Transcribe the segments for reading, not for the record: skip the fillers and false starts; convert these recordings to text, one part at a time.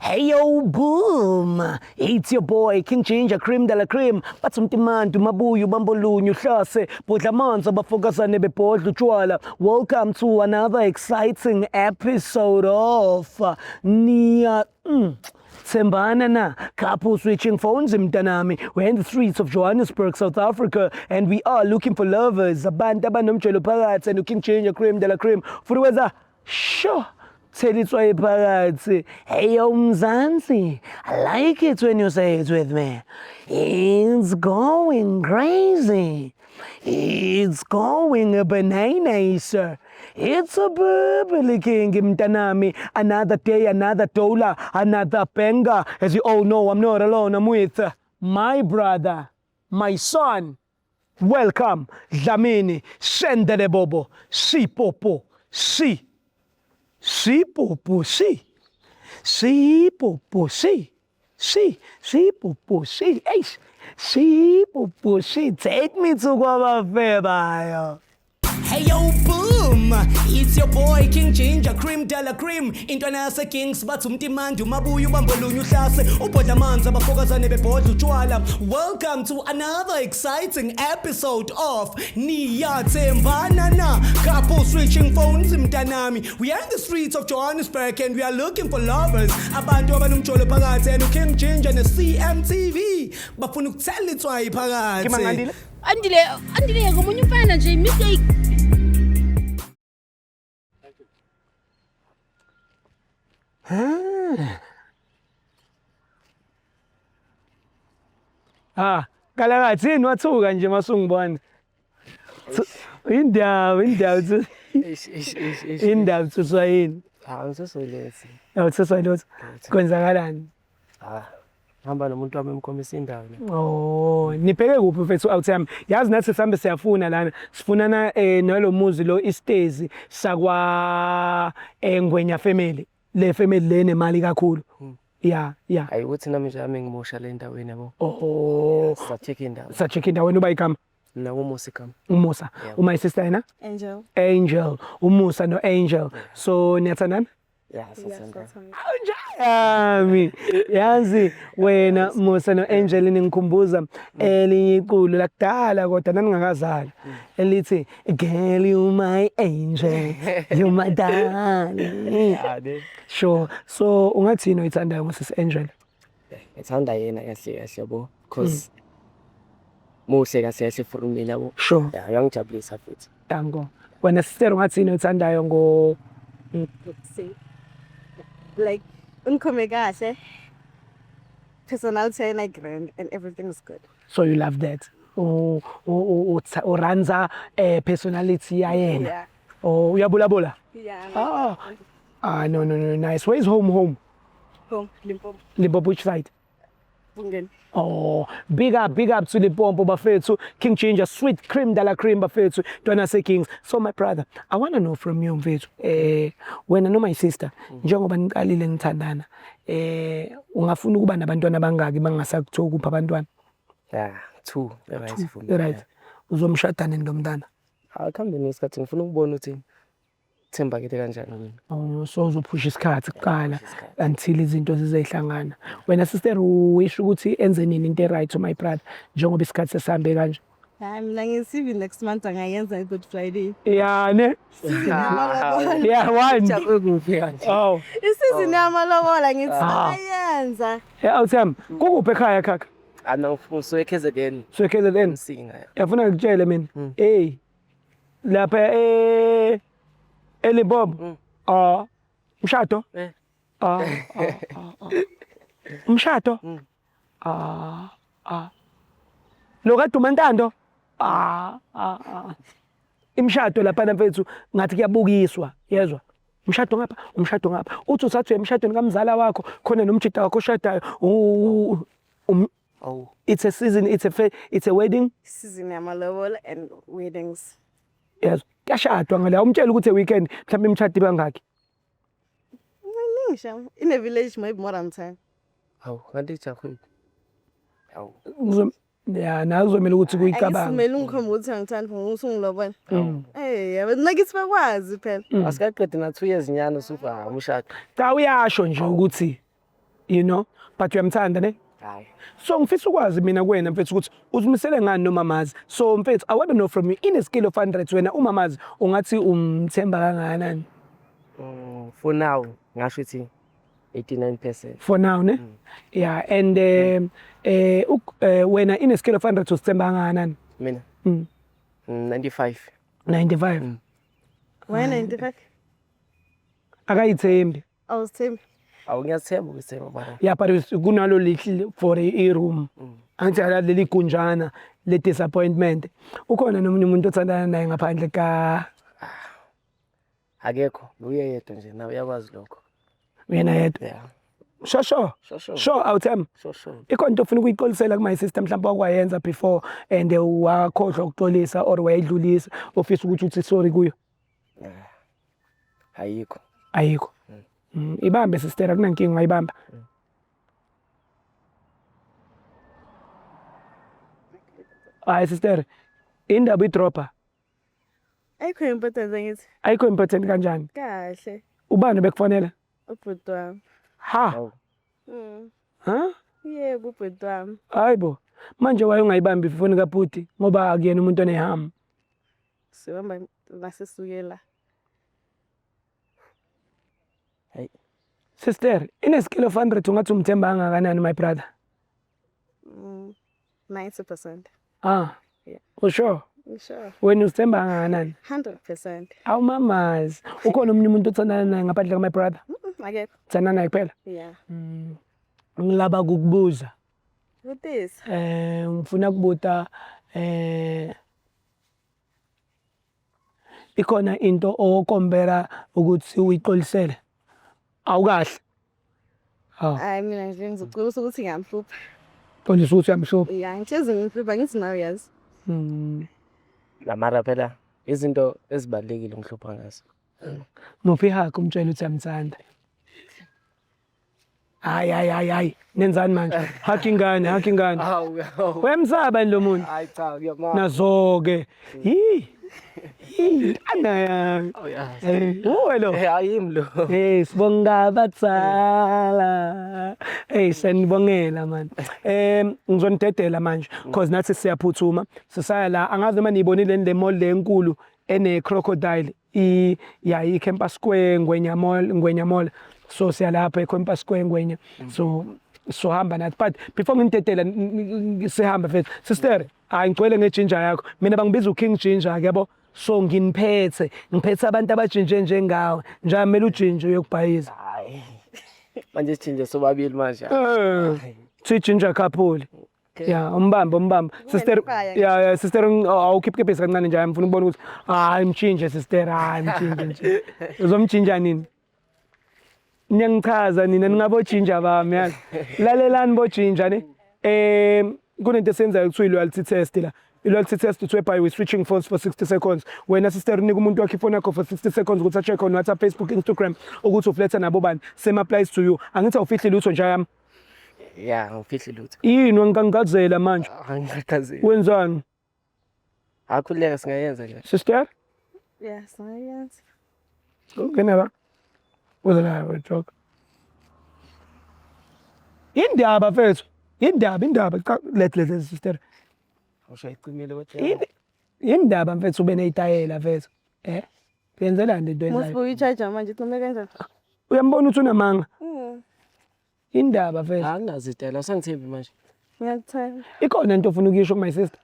Hey yo, boom! It's your boy King Ginger Cream de la Cream. Bathi umtimantu mabuyu bambolunye uhlase bhodla amanzi abafokazane bebhodla utshwala. Welcome to another exciting episode of Nia Thembana na couple switching phones mntanami. We're in the streets of Johannesburg, South Africa, and we are looking for lovers. Abantu abanomjelo phakathi and King Ginger Cream de la Cream. Futhi wenza sure. Thela itswayi phakathi. Hey yo Mzansi, I like it when you say it with me. It's going crazy. It's going a banana, sir. It's a bubbly king, mntanami. Another day, another dollar, another banger. As you all know, I'm not alone. I'm with my brother, my son. Welcome, Dlamini, Shendele Bobo, Si Popo, Si. Si Popo, Si. Si Popo, Si. Si, Si Popo, Si. Eish. Si Popo, Si. Take me to Kwabafebayo. Hey yo boom, it's your boy King Ginger Cream de la Cream. Intwana yase Kings bathi umtimandi umabuya ubambolunye uhlase ubhodla amanzi abafokazane bebhodla utshwala. Welcome to another exciting episode of Niyathembana na couple switching phones mntanami. We are in the streets of Johannesburg and we are looking for lovers. Abantu abanomjolo phakathi and King Ginger ne CMTV bafuna ukuthela itswayi phakathi. Kimangandile? Andile, Andile ngomunye umfana nje mistake. Ah, kalakathi yini wathuka nje masungibona. Indaba, indaba, Eish, eish, eish, eish. indaba thuswa yini? Ah, ngisesolethe. Awuthuswa lutho. Kwenzakalani? Ah, ngihamba nomuntu wami emkhombisa indawo la. Oh, nibheke kuphi mfethu out yami? Yazi nathi sihambe siyafuna lana. Sifunana nalomuzi lo istezi sakwa Ngwenya family. Le family le nemali kakhulu. Yeah, yeah. Hayi ukuthi nami nje ame ngimusha le ndaweni yabo. Oh, Sa-check indawo. sa check indawo wena uba igama Mina nguMusa igama. uMusa. Yeah. Uma sister yena Angel. Angel, uMusa no Angel. So niyathandana? Yeah, sasanda. Awunjayami. Yazi wena Musa no-Angel ningikhumbuza elinye iculo lakudala kodwa naningakazali elithi girl you my angel you my darling. Ah, ne. Sure. So ungathini oyithandayo ngosisi Angel? Ngithanda yena kahle kahle yabo. Cause muhle kahle kahle for mina yabo. Sure. Yeah, uyangijabulisa futhi. Danko. Wena sister ungathini oyithandayo ngo Like ungikhome kahle. Personality ayina grand and everything is good. So you love that. Uranza personality ya yena. Yeah. Oh, uyabulabula? Yeah. Ah. Ah, no, no, no, nice. Where is home, home? Home, Limpopo. Limpopo, which side? Bungeni. Oh, big up to Limpopo bafethu, King Ginger, sweet cream de la cream bafethu, Ntwana se Kings. So my brother, I want to know from you mfethu, wena no my sister, njengoba niqalile nithandana, ungafuna ukuba nabantwana abangaki mangasakuthiwa ukupha abantwana? Yeah, two. Right for me. Right. Uzomshada nini lo mntana? Ah, kuhambe nesikhathi ngifuna ukubona ukuthi thembakele kanjani mina. Oh, so uzophusha isikhathi kuqala isikhathi. until izinto zizehlangana. Wena sister uwisho ukuthi enze nini into right to my brother njengoba isikhathi sesihambe kanje? Hayi mina ngisivi next month angayenza i-Good Friday. Yeah, ne? Yeah, one. Jabule kuphi kanje? Oh. Isizini yamalobola ngithi Ah. ayenza. Yeah, awuthami. Kukuphi ekhaya khakha? Ana ngifuna so KZN. So KZN. Msinga. Yafuna ngikutshele mina. Hey. Lapha eLimpopo. Ah. Umshado? Eh. Ah. ah, ah, ah. Umshado? Ah. Ah. Lo kaduma Ntando? Ah, ah, ah. Imishado lapha mfethu ngathi kuyabukiswa, yezwa? Umshado ngapha, umshado ngapha. Uthi usathi uya emshadweni kamzala wakho, khona nomjida wakho oshadayo. Oh. It's a season, it's a wedding. Season yamalobola and weddings. Yezwa? Kuyashadwa ngala. Umtshele ukuthi weekend mhlawumbe imishado ibangaki. Miningi sham. In a village maybe more than 10. Hawu, kanti ijahile. Hawu. Ya, nawe kuzomela ukuthi kuyicabanga. Angisimele ungikhombe ukuthi angithandi ngokuthi ungilobola. Eh, yabo nakithi bakwazi phela. Asikaqedi na 2 years nyana usufa umshado. Cha uyasho nje ukuthi You know, but uyamthanda ne? Hayi. So ngifisa ukwazi mina kuwena mfethu ukuthi uzimisele ngani nomamazi. So mfethu, I want to know from you, in a scale of 100, wena umamazi ungathi umthemba kangakanani? For now ngasho ukuthi 89%. For now ne? Yeah, and wena in a scale of 100 uzithemba kangakanani? Mina? 95. 95. Why 95? Akayithembi. Awuzithembi. Awu, ngiyathemba ukuzithemba mara. Yeah, but kunalo little for i-room. Angithi ala leli gunjana le disappointment. Ukhona nomunye umuntu othandana naye ngaphandle ka? Akekho, nguye yedwa nje, nawe uyakwazi lokho. Uyena yedwa? Yeah. Sure, sure. Sure, sure. Sure, awuthemba? Sure, sure. Ikhona into ofuna ukuyixolisela ku my sister, mhlawumbe wakwayenza before and wakhohlwa ukuxolisa or wayidlulisa, ofisa ukuthi uthi sorry kuyo? Ayikho. Ayikho. Ibambe sister, akunankinga, ungayibamba. Hayi sister, indaba idropper. Ayikho important, angithi. Ayikho important kanjani? Kahle. Ubani bekufonela? Ubhuti wami. Ha. Hawu. Ha? Yebo, ubhuti wami. Hayibo. Manje waye ungayibambi ifoni kabhuti ngoba akuyena umuntu oneham. Sibamba nasisukela. Hayi. Sister, in a scale of 100 ungathi umthemba kangakanani my brother? 90%. Ah. Yeah. Usure? Sure. Wena uzithemba kangakanani? 100%. Awu mamazi. Ukhona omunye umuntu othandana naye ngaphandle ka my brother? Akekho. Thandana naye kuphela? Yeah. Ngilaba kukubuza. What is? Ngifuna kubuta, ikhona into okombera ukuthi uyixolisele? Awukahle. Ah. Hayi, mina nje ngizocela ukuthi ngiyamhlupha. Xolisa ukuthi uyamhlupha. Yeah, ngihlezi ngimhlupha, ngithi nawe yazi. La mara phela izinto ezibalulekile ngihlupha ngazo. Muphi ihug, umtshela ukuthi uyamthanda. Hayi, hayi, hayi, hayi. Nenzani manje? Hug ingane, hug ingane. Hawu. Uyamsaba yini lo muntu? Hayi cha, ngiyama. Nazo-ke. Yi. Yi, ntana yami. Awuyazi. Uwe lo. Eh, ayimi lo. Sibonga abadzala. Sanibongela man. Ngizonidedela manje because nathi siyaphuthuma. Sisaya la, angazi noma niyibonile le mall le enkulu ene crocodile, i ya i Campus Square, Ngwenya Mall, Ngwenya Mall. So siya lapha e Campus Square Ngwenya. So hamba nathi, but before nginidedela sihamba mfethu. Sister, hayi, ngigcwele ngejinja yakho. Mina bangibiza uKing Ginger ke, yabo. So nginiphethe, ngiphethe abantu abajinje njengawe. Njalo kumele ujinje uyokubhayiza. Hayi. Manje sichinje sobabili manje. Thi ginger couple. Ya, umbambe, umbambe. Sister, Wena ya, sister, awukhiphe kepesi kancane nje, ngifuna ukubona ukuthi hayi mchinje sister, hayi mchinje nje. Uzomchinja nini? Niyangichaza nina, ningabojinja bami yazi. Lalelani bojinja ne. Kunento esiyenzayo kuthiwa i-loyalty test la. I-loyalty test it's whereby we switching phones for 60 seconds. Wena sister unika umuntu wakho ifoni yakho for 60 seconds ukuthi a-check on WhatsApp, Facebook, Instagram ukuthi ufletha nabo bani. Same applies to you. Angithi awufihli lutho nje yami. Yeah, ngifihli lutho. Yini wangangazela manje? Angikhathazeki. Wenzani? Akhululeka, singayenza nje. Sister? Yeah, singayenza. Ungena la. Uze la wejoke. Indaba mfethu. Indaba, indaba. Cha, let let sister. Awushayicimile kodwa. Indaba mfethu ube neyitayela mfethu. Yenzelani lento yenzayo? Musibuka i-charger manje icime kanjani? Uyambona ukuthi unamanga. Indaba mfethu. Anginazo itayela, awusangithembi manje. Ngiyakuthemba. Ikhona into ofuna ukuyisho my sister?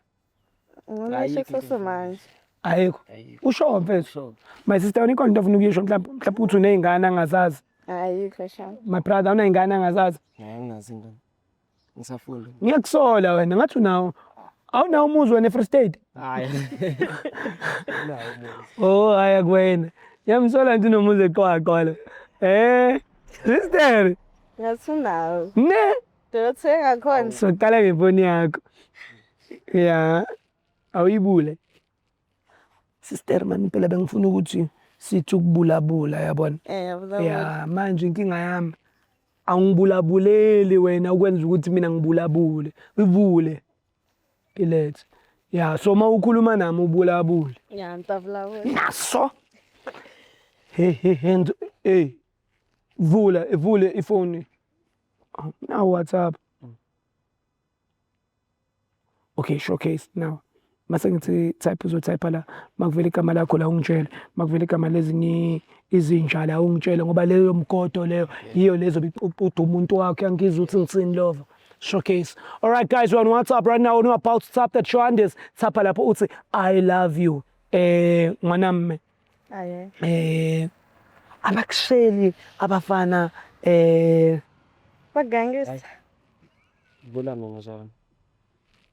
Ngisho kusasa manje. Ayikho. Ayikho. Usho mfethu. Sure. My sister, wena ikhona into ofuna ukuyisho, mhlawumbe uthi uney'ngane angazazi. Ayikho shame. My brother, awunay'ngane angazazi. Hayi, anginazo ingane. Ngisafunda. Ngiyakusola wena, ngathi unawo. Awunawo umuzi wena e-Free State? Hayi. Nawo umuzi. Oh, haya kuwena. Ngiyamsola nje unomuzi eqwaqwa lo. Sister, Ngathi unawo. ne? Dothenga khona. Soqala ngefoni yakho. Ya. Awuyibule. Sister mami, phela bengifuna ukuthi sithi ukubulabula, yabona. Yabona. Ya, manje inkinga yami awungibulabuleli wena, ukwenza ukuthi mina ngibulabule. Ivule. Ilethe. Ya, so mawukhuluma nami ubulabule. Ya, ngitavula. Naso. He he he, hey. Vula, ivule ifoni. Now WhatsApp. Okay, showcase now. Mase ngithi type uzotype la makuvela igama lakho la ungitshele, makuvela igama lezinye izinja la ungitshele ngoba leyo mgodo leyo yiyo lezo biququda umuntu wakho yangizwa ukuthi ngithini lova. Showcase. All right guys, we're on WhatsApp right now. We're about to tap that Shandis. Tap lapho uthi I love you. Eh ngwanami. Aye. Eh abakusheli abafana eh Bagangisa. Vula mina njalo.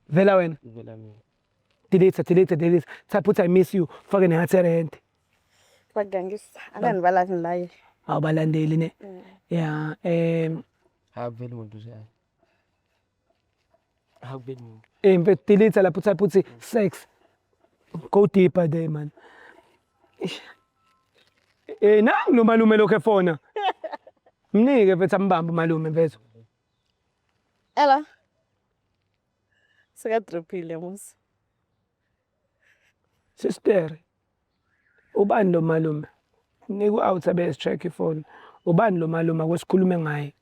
Vela wena. Vula mina. Delete, delete, delete. Type uthi I miss you. Fake ne-heart rent. Bagangisa. Anganibalazi laye. Awubalandeli ne. Yeah, Akuveli muntu nje. Akuveli muntu. Mfethu delete lapho type uthi sex. Go deeper there man. Eish. Nangu lo malume lokho efona. Mnike mfethu ambambe umalume mfethu. Ela. Sekadrophile musi. Sister. Ubani lo malume? Nika u-out abe check ifoni. Ubani lo malume akwesikhulume ngaye?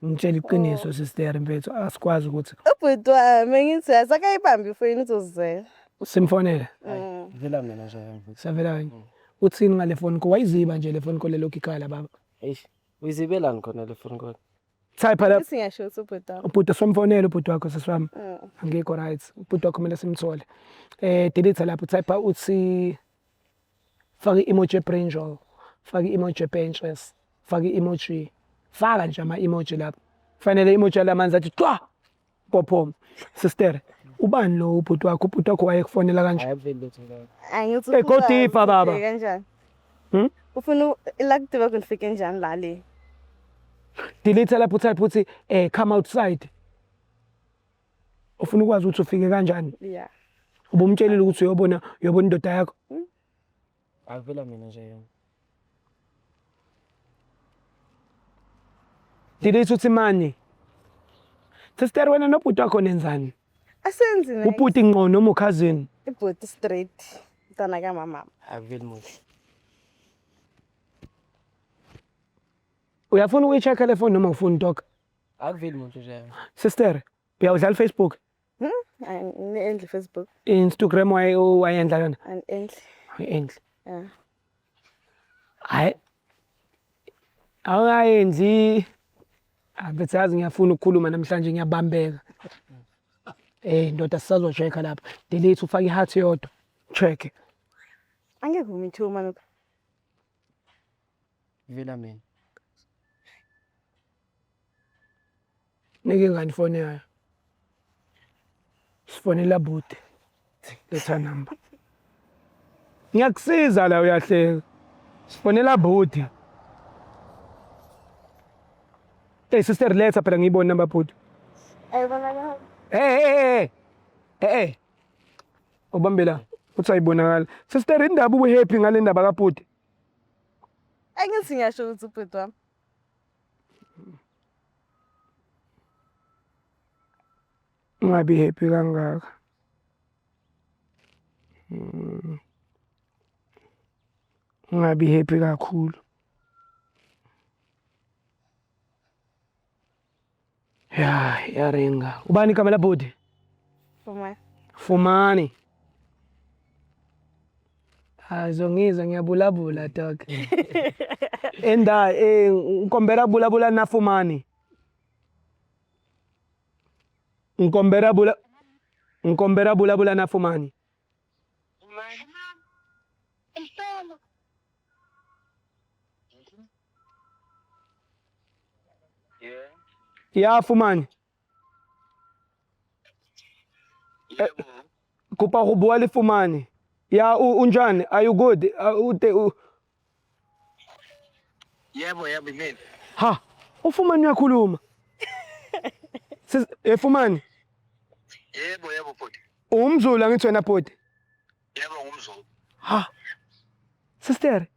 Ngitshela iqiniso sister mfethu asikwazi ukuthi Ubhuti wami ngithi asakayibambi ifoni uzozizela. Simfonele. Vula mina nje mfethu. Savela wena. Uthini ngale phone ko wayiziba nje le phone ko lelokhu ikhala baba. Eish. Uyizibelani khona le phone call? Type la Ngithi ngiyasho ukuthi ubhuti wami. Ubhuti somfonela ubhuti wakho siswami. Angikho right. Ubhuti wakho kumele simthole. Delete lapho type uthi faka i-emoji brinjal, faka i-emoji benches, faka i-emoji, faka nje ama-emoji lapho. Fanele emoji lamanzi athi twa popom. Sister, ubani lo ubhuti wakho? Ubhuti wakho wayekufonela kanje? Akuveli lutho la. Angithi Hey, go ufuna deeper, baba. ufike kanjani? Ufuna la kudiba kunifike njani la le? Delete lapho type uthi come outside. Ufuna ukwazi ukuthi ufike kanjani? Yeah. Ubumtshelile ukuthi uyobona indoda yakho? Akuvela mina nje yona. Delete uthi mani. Sister wena nobhuti wakho nenzani? Asenzi ne. Ubhuti ngqo noma ukhazini? Ibhuti straight. Mntana kamama. Akuveli muntu. Uyafuna ukuyi-check-a le phone noma ufuna utoka? Akuveli muntu nje. Sister, uyawudlala Facebook? Angi-endli Facebook. Instagram wayendla yona? Angi-endli. Awuyi-endli. Yeah. Hayi. Awungayenzi. Mfethu yazi ngiyafuna ukukhuluma namhlanje ngiyabambeka. Ndoda sisazo-check-a lapha. Delete ufake i-heart yodwa. Check. Angeke umithume lokho. Vela mina. Nike ingane ifoni yayo. Sifonela bhuti. Letha number. Ngiyakusiza la uyahleka. Sifonela bhuti. Hey sister letha phela ngiyibone number bhuti. Ayibonakala. Hey hey hey. Hey. Ubambe la. Uthi ayibonakala. Sister indaba ube happy ngale ndaba kaBhuti. Angithi ngiyasho ukuthi ubhuti wami. Ungabi happy kangaka. Ungabi happy kakhulu. Ya, yaringa. Ubani igama labhuti? Fumani. Fumani. Azongizwa ngiyabulabula dog. Enda nkombela bulabula na Fumani. Nkombela bula Nkombela bulabula na Fumani. Ya Fumani. Kopa go bua le Fumani. Ya unjani? Are you good? Yebo yebo mina. Ha, uFumani uyakhuluma. Fumani. Yebo yebo bhuti. Umzulu angithi wena bhuti? Yebo ngumzulu. Ha. Sister.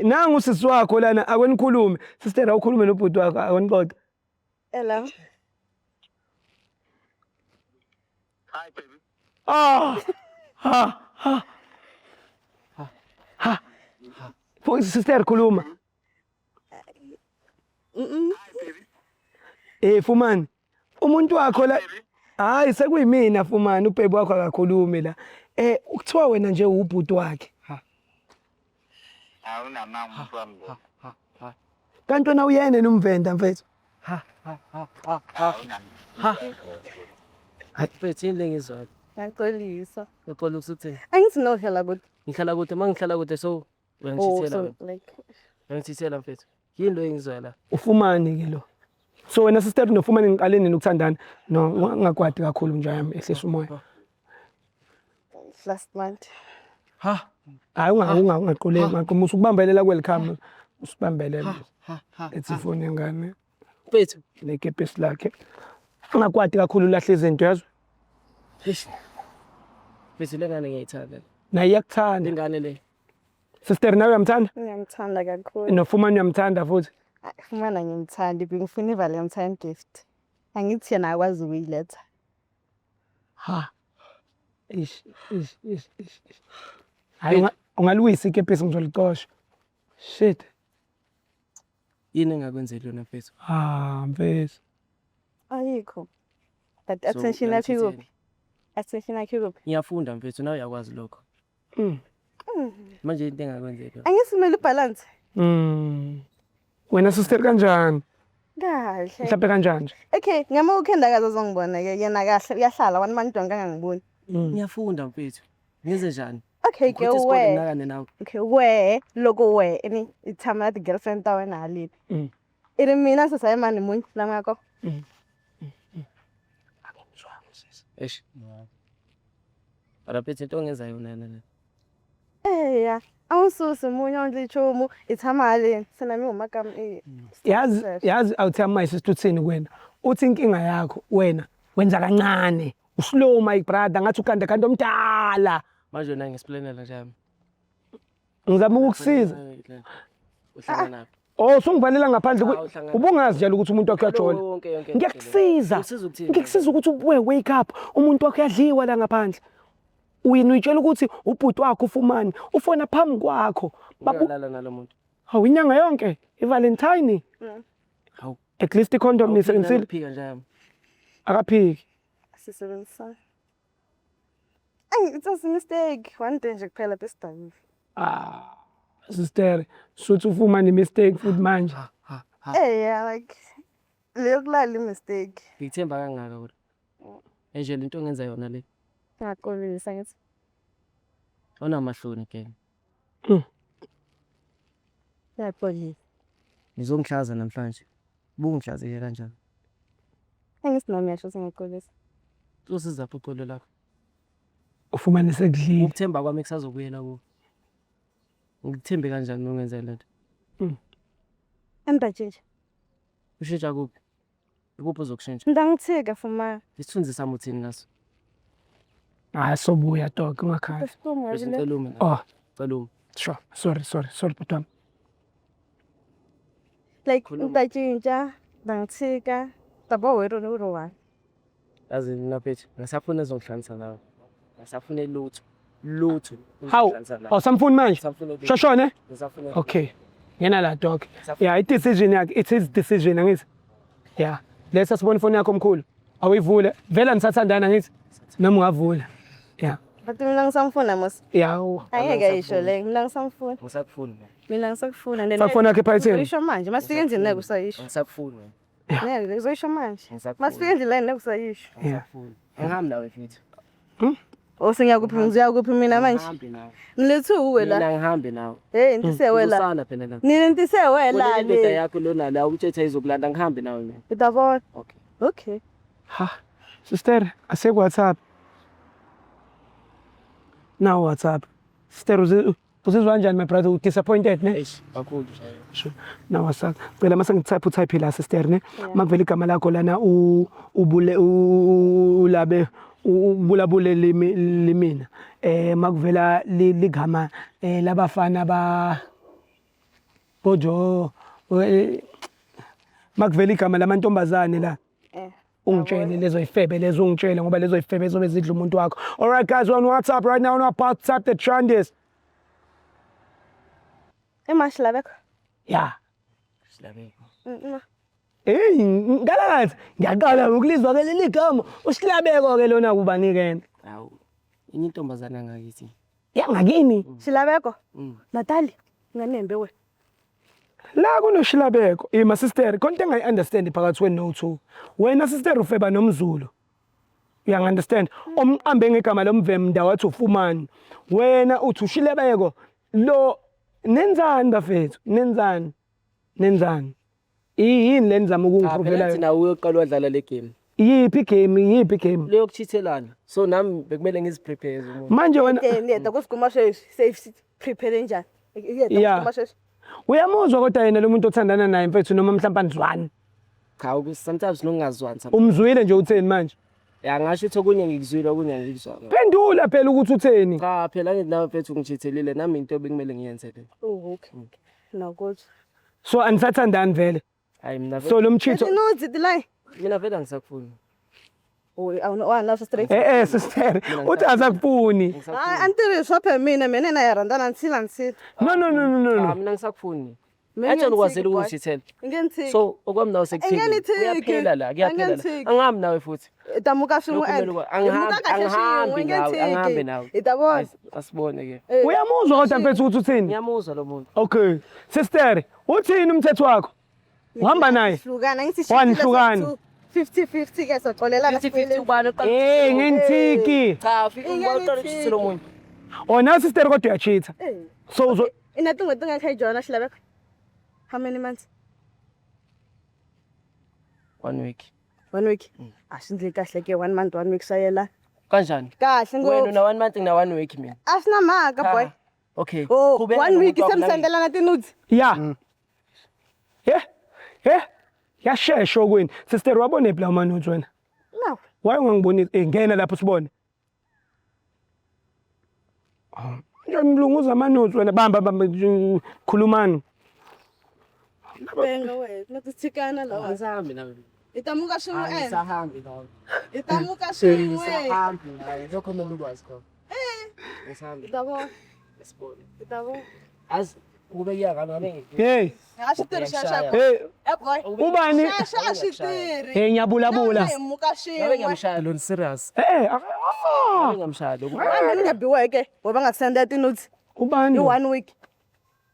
Nangu sisi wakho lana akwenikhulume. Sister awukhulume nobhuti wakho akonixoxe. Hello. Hi baby. Ah. Ha ha. Ha. Sister khuluma. Eh Fumani, umuntu wakho la Hayi sekuyimina Fumani ubhebi wakho akakhulumi la. Eh kuthiwa wena nje ubhuti wakhe. Awunamanga umuntu wami lo. Kanti wena uyena nomvenda mfethu. Mfethu yini le ngizwayo? Ngiyaxolisa. Uxola ukuthi Angithi no hlala kude. ngihlala kude uma ngihlala kude so Oh, uyangithithela so wena. like Uyangithithela mfethu. Yini lo engizwayo la? Ufumani ke lo. So wena sister nofumani ngiqale nini ukuthandana? No, ungakwati kakhulu nje yami ehlisa umoya. last month. Ha Hayi unga ungaquleki ungaquma usukubambelela kwelikhama. Usibambelele. Ethi ifoni yengane mfethu. nekepesi lakhe. Ungakwati kakhulu ulahla izinto yazi. Eish. Mfethu le ngane ngiyayithanda. Naye iyakuthanda. Le ngane le. Sister nawe uyamthanda? Ngiyamthanda kakhulu. Nofumani uyamthanda futhi. Fumana ngimthandi bengifuna i-Valentine gift. Angithi yena akwazi ukuyiletha. Ha. Ish ish ish ish. ish. Hayi ungaluwisa ikepisi ngizolicosha. Shit. Yini engakwenzeli yona mfethu? Ah, mfethu. Ayikho. But So, attention yakhe uyangithithela. kuphi? Attention yakhe kuphi? Ngiyafunda mfethu nawe uyakwazi lokho. Manje into engakwenzeli yona. Angithi kumele ubalance. Wena sister kanjani? Kahle. Mhlawumbe kanjani nje? Okay, ngama weekend akaze azongibona ke yena kahle uyahlala one month yonke angangiboni. Ngiyafunda mfethu. Ngenze njani? Okay ke Ngikhuthe isikole we. nginakane nawe. Okay we loko we ini i tshama na ti-girlfriend ta wena haleni. I ri mina sesayimani munye la nga kona. Eish. Mara mfethu into ongenza yona yona le. Eya, a wu susi munye a wu ndli nchumu i tshama haleni se na mi huma ka Yazi yazi awuthi my sister uthini kuwena? Uthi inkinga yakho wena wenza kancane. Uslow my brother ngathi ukanda kanti omdala. Manje wena ngisiplanela nje yami. Ngizama ukukusiza. Uhlala naphi? Oh, usungivalela ngaphandle Cha, uhlangana- ubungazi njalo ukuthi umuntu wakhe uyajola. Yonke yonke. Ngiyakusiza. Ungisiza ukuthini? Ngikusiza ukuthi ubuye wake up. Umuntu wakhe uyadliwa la ngaphandle. Uyena uyitshela ukuthi ubhuti wakho ufumani, ufona phambi kwakho. Babu Uyalala nalo muntu. Hawu inyanga yonke iValentine. Hawu. At least icondom nisebenzisile. Phika nje yami. Akaphiki. Sisebenzisana. Ay, it was a mistake. One day nje kuphela besidabile. Ah, sister, suthi ufumane mistake futhi manje. Eya, like leyo kulala i-mistake. Ngikuthemba kangaka kodwa. Angel into ongenza yona le. Ngiyaxolisa ngithi Awunamahloni ke. ngiyaxolisa. Ngizongihlaza namhlanje. Ubungihlazeke kanjani? Angithi nami ngiyasho ukuthi ngiyaxolisa. Uzosizaphi uxolo lakho? Ufumane sekudlile. Ukuthemba kwami kusazobuyela kuwe. Ngikuthembe kanjani uma ungenza le nto? Angidatshintsha. Ushintsha kuphi? Ikuphi ozokushintsha? Ngangithika fuma. Isithunzi sami uthini ngaso? Hayi sobuya dog ungakhali. Bese ngicela ume. Oh, Ngicela ume. sure. Sorry, sorry, sorry bhuti wami. Like Khuluma. ngidatshintsha, ngangithika. Tabo wena uri one. Yazi mina mfethu, ngisafuna ezongihlanganisa nawe. Ngisafuna lutho. Lutho. Hawu, Ezongihlanganisa nawe. awusamfuni manje? Ngisafuna lutho. Shoshone? Ngisafuna. Okay. Ngena la dog. Yeah, i decision yakhe, it's his decision angithi. Yeah. Letha sibone ifoni yakho mkhulu. Awuyivule. Vela nisathandana ngithi. Noma ungavula. Yeah. But mina ngisamfuna mos. Yeah. Angeke ayisho le, mina ngisamfuna. Ngisakufuni mina. Mina ngisakufuna. Then Faka ifoni yakho ephaketheni. Uzoyisho manje, masifika endlini ngeke usayisho. Ngisakufuni mina. Ngeke uzoyisho manje. Ngisakufuna. Masifika endlini ngeke usayisho. Yeah. Ngisakufuni. Angihambi nawe mfethu. Oh sengiyakuphi ngizuyakuphi mina manje? Ngihambi nawe. Ngilethe uwe la. Mina ngihambe nawe. Hey, ntise wela. Uzosala phela la. Nina ntise wela Wena indoda le. yakho lona la umtshetha izokulanda ngihambe nawe mina. Utabona. Okay. Okay. Ha. Sister, ase ku WhatsApp. Now WhatsApp. Sister uzizwa kanjani my brother? Disappointed ne? Eish, kakhulu. Sure. Now WhatsApp. Cela mase ngitype utype la sister ne. Makuvela igama lakho lana u ubule ulabe ubulabule limi limina. Eh makuvela ligama labafana ba Bojo makuvela igama lamantombazane la. Ungitshele lezo yifebe lezo ungitshele ngoba lezo yifebe zobe zidla umuntu wakho. All right guys, we're on WhatsApp right now on our WhatsApp the trend is. Emashi labekho. Yeah. Silabekho. Hey, ngalakathi ngiyaqala ukulizwa ke leli gama. Usilabeko ke lona kubani ke? Hawu. Inye intombazana yangakithi. Yangakini. Xilaveko Natalie nga ni hembe wena. La kunoshilabeko. Ima sister, konke engayi-understand phakathi kwenu no-two. Wena sister ufeba nomZulu. Uyangi-understand? Omqambe ngegama lomvemda wathi ufumani. Wena uthi ushilebeko. Lo nenzani bafethu? Nenzani? Nenzani? Yini le nizama Cha, phela ukungiprovela thina yona? uyoqala wadlala le game. Yiphi igame? Yiphi igame? Leyo kuchithelana. So nami bekumele ngiziprepare as umuntu. Manje wena Ni heta ku swi kuma sweswi se i swi prepare njhani? I heta ku swi Yeah. kuma sweswi. Uyamuzwa kodwa yena lo muntu othandana naye mfethu noma mhlawumbe anizwani. Cha, sometimes nokungazwani sometimes. Umzwile nje utheni manje? Ya ngasho ukuthi okunye ngikuzwile okunye angikuzwanga. Phendula phela ukuthi utheni. Cha phela ngithi nawe mfethu ungijithelile nami into bekumele ngiyenze le. Oh, okay. Nakuthi. So anisathandani vele. Hayi mina So vele lo mchitho Ti-nudes ti line. mina vele angisakufuni. Oh, a wu wa lava straight. Eh eh sister, uthi asakufuni. Hayi a ni tirhi swa phela mina mina na ya rhandzana ni tshila ni tshila. No no no no no. Cha no. mina angisakufuni. Mina Actually ngiyangithiki, ukwazela boy. ukungijithela. I nge ni tshiki. So okwami nawe sekuphela. Angengithiki. Kuyaphela la, kuyaphela la. Angengithiki. Angihambi nawe futhi. I ta muka swin'we Lokhu kumele and ukwa- hi muka angihambi kahle swin'we angihambi i nge nawe, angihambi tshiki. nawe. Hi ta vona. Asibone ke. Eh, Uyamuzwa kodwa mfethu ukuthi uthini? Ngiyamuzwa lo muntu. Okay. Sister, uthini umthetho wakho? Uhamba naye? Hlukana ngithi Wanihlukana. 50 50 ke soxolelana 50 ubani oqala? Eh, ngentiki. Cha, ufike ubani oqala ukuchithela omunye. Oh, nawe sister kodwa uyachitha. Eh. So uzo Ina tin'hweti nga kha yi joyina xilaveko. How many months? One week. One week. A swi ndli kahle ke one month one week swa yela. Kanjani? Kahle Wena ngopfu. una one month ngina one week mina. A swi na mhaka boy. Cha. Okay. Oh, Qhubeka one week nomuntu se mi wakho nami. sendelana ti-nudes. Ya. Eh? Eh? Yashesha okwini. Sister wabone phi lawo ma-nudes wena? No. Why ungangibonisi? Eh, ngena lapho sibone. Oh, Manje nilunguza ama-nudes wena bamba bamba nje, khulumani. Benga wena, na ti tshikana lawa. Angisahambi nawe. Hi ta muka swin'we and Angisahambi nawe. hi ta muka swin'we. Angisahambi nawe. Lokho kumele ukwazi khona. Angisahambi. Hi ta vona. Asibone. Hi ta vona. Azi ukube kuya ngami ngabe ngi- Hey, A swi tirhi xa xa. hey, Eh boy. ubani? Xa a swi tirhi. Hey, ngiyabulabula. Hi muka Ngabe swin'we. ngiyamshaya lo serious. Eh, eh, ah. Ngabe ngiyamshaya lo. Kambe ni nga biweke, wo va nga sendela ti-nudes Ubani? hi one week.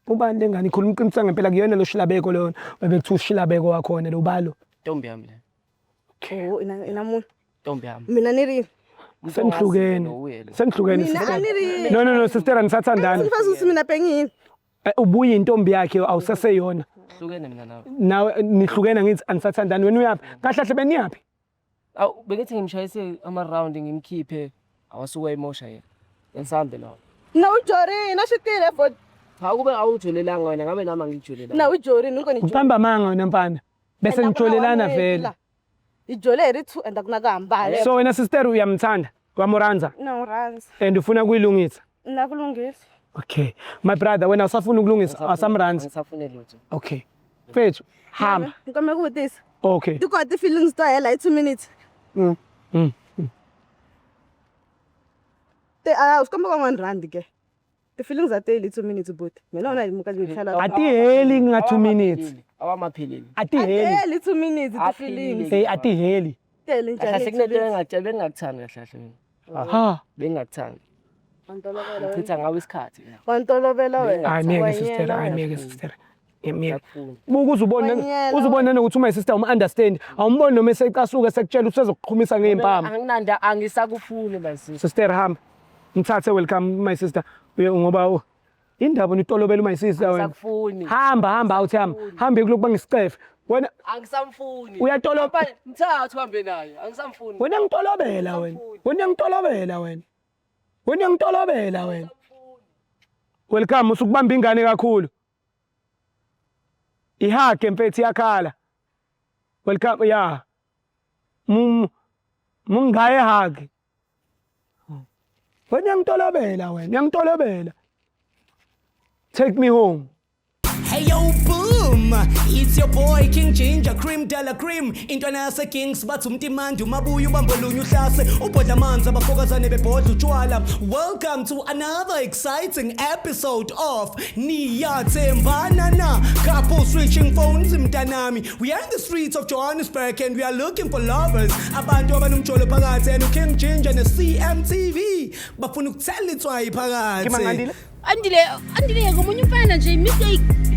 Ubani lengane ikhuluma iqiniso ngempela kuyona lo shilabeko lona. Bebekuthiwa ushilabeko wakhona lo balo. Ntombi yami le. Oh, ina ina munhu. Ntombi yami. Mina ni ri Senihlukene. Lo uye lo. Senihlukene Mina sister. a ni ri No no no sister anisathandani. Ni fanele mina pengi yini? Eh, Ubuye intombi yakhe awusaseyona. Hlukene mina nawe. Nawe nihlukene ngithi anisathandani wena uyaphi? Kahle kahle beniyaphi? Awu bengithi ngimshayise ama round ngimkhiphe awasuka emosha yena. Ngisambe nawe. Na u jorini a swi tirhi for Cha kube awujolelanga wena ngabe nami angijolelanga. na u jorini ni ko ni Uqamba amanga wena mfana. Bese nijolelana vele. Hi jole hi ri two and a ku na ku hambana. So wena sister uyamthanda? Wamuranza Na u rhandza. and ufuna kuyilungisa. Na ku lunghisa. Okay. My brother wena usafuna ukulungisa asamranzi. Angisafune lutho. Okay. Mfethu hamba. Ni kombela ku vutisa. Okay. Ti kona ti-feelings to hela hi 2 minutes. Ti a swi komba ka 1 rand ke. Ti-feelings a ti heli hi 2 minutes buti. Mina wona hi muka ni tlhela. Atiheli nga 2 minutes. Awamapheleli. A ti Atiheli. heli 2 minutes ti-feelings. Eh atiheli. Ti heli Kahle njhani? kahle kunento engakuthandi bengingakuthandi kahle kahle mina. Ha. Bengingakuthandi. Wa ntolovela wena. Ngichitha ngawe isikhathi mina. Wa ntolovela wena. Hayi myeke Wa sister, nyela hayi wena. myeke sister. Myeke. Ngiyakufuna. Buka uzubone Wanyela uzubone nokuthi uma sister uma understand awumboni noma esecasuka sekutshela usezokuqhumisa ngeimpama. Anginanda angisakufuni my sister. Sister hamba. Ngithathe welcome my sister. Uye ngoba indaba nitolobela my sister wena. Angisakufuni. Hamba hamba awuthi hamba. Hambe kulokhu bangiscefe. Wena Angisamfuni. Uyatolo- Mthathu uhambe naye. Angisamfuni. wena ngitolobela wena. Wena ngitolobela wena. Wena ngitolobela wena. Welcome usukubamba ingane kakhulu. Ihage mfethu iyakhala. Welcome ya. Mungaye hug. Wena ngitolobela wena, ngitolobela. Take me home. Hey yo, boom! Boom! It's your boy King Ginger Cream Della Cream. Intwana yase Kings bathi umtimandi umabuya ubambolunye uhlase ubhodla amanzi abafokazane bebhodla utshwala. Welcome to another exciting episode of Niyathembana Na. Couple switching phones, mntanami. We are in the streets of Johannesburg and we are looking for lovers. Abantu abanomjolo phakathi and King Ginger ne CMTV bafuna ukuthela itswayi phakathi. Andile, Andile, ngomunye umfana nje, mistake.